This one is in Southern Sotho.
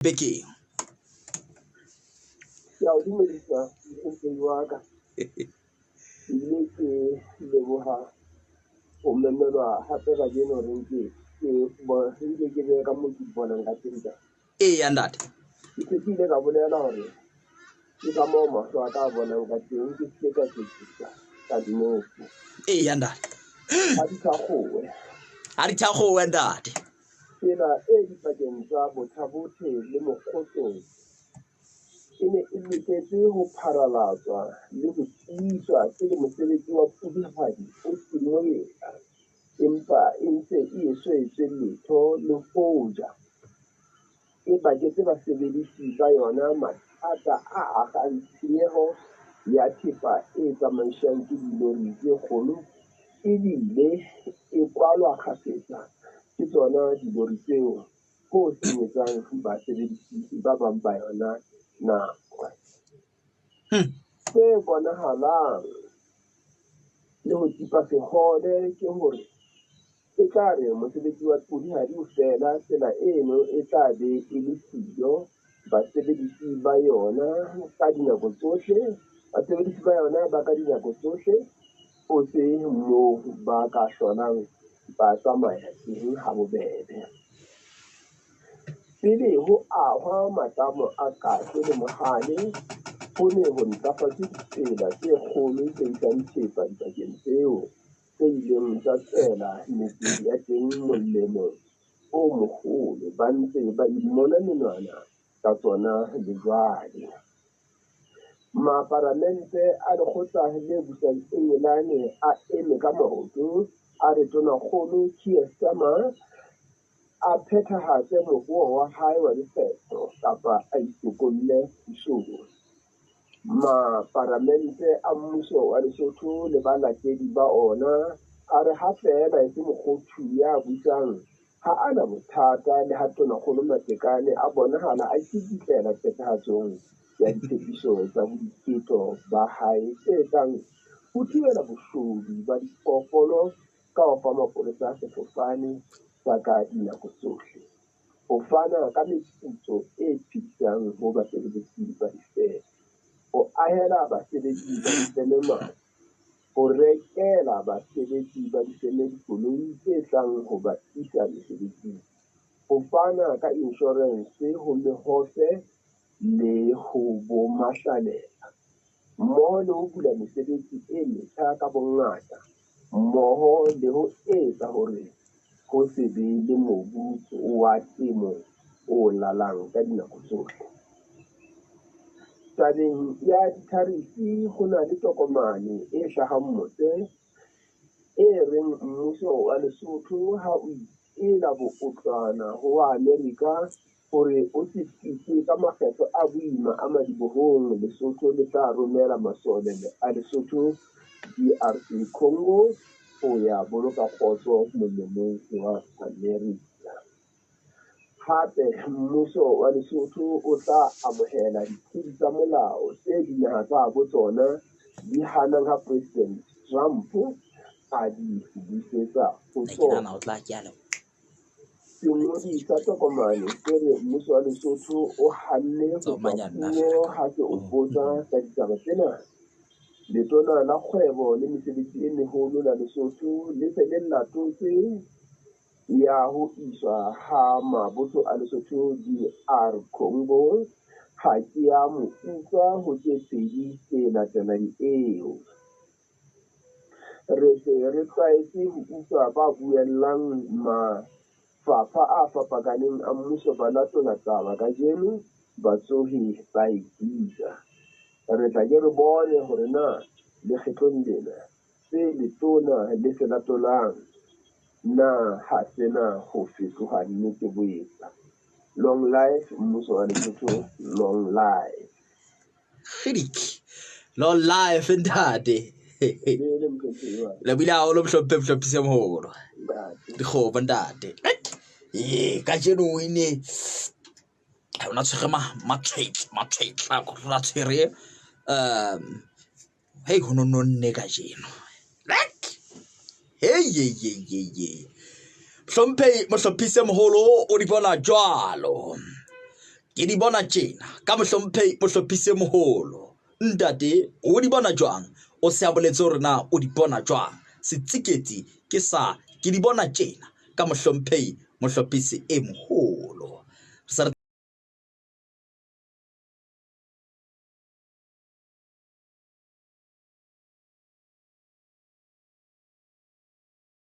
Bekeng. Ke a o dumedisa mohlomphehi wa ka. Ebile ke leboha ho memelwa hape kajeno hore nke ke nke ke behe ka moo ke di bonang ka teng taba. Eya ntate. Ke se ke ile ka bolela hore ke ka moo mahlo a ka a bonang ka teng, ke se ke ka tsekisa ka dinotshi. Eya ntate. Ha di thakgowe. Ha di thakgowe ntate. Tsela e dipakeng tsa Botha-Bothe le Mokgotlong e ne e loketse ho pharalatswa le ho tiiswa pele mosebetsi wa pudihadi o simolla, empa e ntse e eso etswe letho le hoja e baketse basebedisi ba yona mathata a akgang tshenyeho ya thepa e tsamaiswang ke dilori tse kgolo ebile e kwalwa kgafetsa ke tsona dilori tseo ho senyetsang basebedisi ba bang ba yona nako. Se bonahalang le ho tipa sehole ke hore e tla re mosebetsi wa pudihadi o fela, tsela eno e tla be e le siyo basebedisi ba yona ka dinako tsohle, basebedisi ba yona ba ka dinako tsohle o se moo ba ka hlolang ba tsamaya teng habobebe. Pele ho ahwa matamo a Katse le Mohale, ho ne ho ntlafatswe ditsela tse kgolo tse isang thepa dibakeng tseo, tse ileng tsa tswela metse ya teng molemo o moholo, ba ntse ba imona menwana ka tsona le jwale. Maparamente a lekgotla le busang Engelane a eme ka maoto a re Tonakgolo Keir Starmer a phethahatse mohoo wa hae wa dikgetho kapa a itokolle pusong. Maparamente a mmuso wa Lesotho le balatedi ba ona a re ha feela e se Mokgothu ya busang ha a na bothata le ha Tonakgolo Matekane a bonahala a kikitlela phethahatsong ya ditshepiso tsa boiketlo ba hae tse kang ho thibela boshodu ba diphoofolo ka ho fa mapolesa sefofane sa ka dinako tsohle, ho fana ka meputso e phedisang ho basebeletsi ba difeme, ho ahela basebetsi ba difeme matlo, ho rekela basebetsi ba difeme dikoloi tse tlang ho ba isa mesebetsing, ho fana ka inshorense ho mehope le ho bomahlalela, mmoho le ho bula mesebetsi e metjha ka bongata mmoho le ho etsa hore ho se be le mobu wa temo o lalang ka dinako tsohle. Tabeng ya ditharifi ho na le tokomane e hlahang mose e reng mmuso wa Lesotho ha o itela bootlwana ho wa Amerika hore o se fise ka makgetho a boima a madibohong Lesotho le tla romela masole a Lesotho DRC Congo ho ya boloka kgotso molemong wa Amerika. Hape mmuso wa Lesotho o tla amohela ditlodi tsa molao tse dinaha tsa habo tsona di hanang ha President Trump a di busetsa ho Nna ke nahana tsona. o tla ke a le Sengodi sa tokomane se re mmuso wa Lesotho o hanne ho Tsa tswa manyane puo feela ka ha se o oh. botsa ka ditaba tsena. Letona la Kgwebo le Mesebetsi e Meholo la Lesotho le se le latotse ya ho iswa ha mabotho a Lesotho DR Congo. Ha ke a mo utlwa ho tse pedi tse latelang eo. Re se re tlwaetse ho utlwa ba buellang mafapha a fapakaneng a mmuso ba latola taba kajeno batsohi ba e bitsa. Re tla ke re bone hore na lekgetlong lena se letona le se latolang na ha se na ho fetoha nnete boetsa. Long life mmuso wa Lesotho, long life. Kgidik. Long life ntate. Le mohlomphehi wa Le bile haholo mohlomphe mohlophise moholo. ntate. Dikgomo ntate. Ee, kajeno e ne ona tshwere matshwetla matshwetla ra tshwere hei ho nononne kajeno. Hei hei hei hei hei. Hlomphehi mohlophise moholo o di bona jwalo. Ke di bona tjena ka mohlomphehi mohlophisi e moholo. Ntate o di bona jwang? O se a boletse hore na o di bona jwang. Setsiketsi ke sa ke di bona tjena ka mohlomphehi mohlophisi e moholo.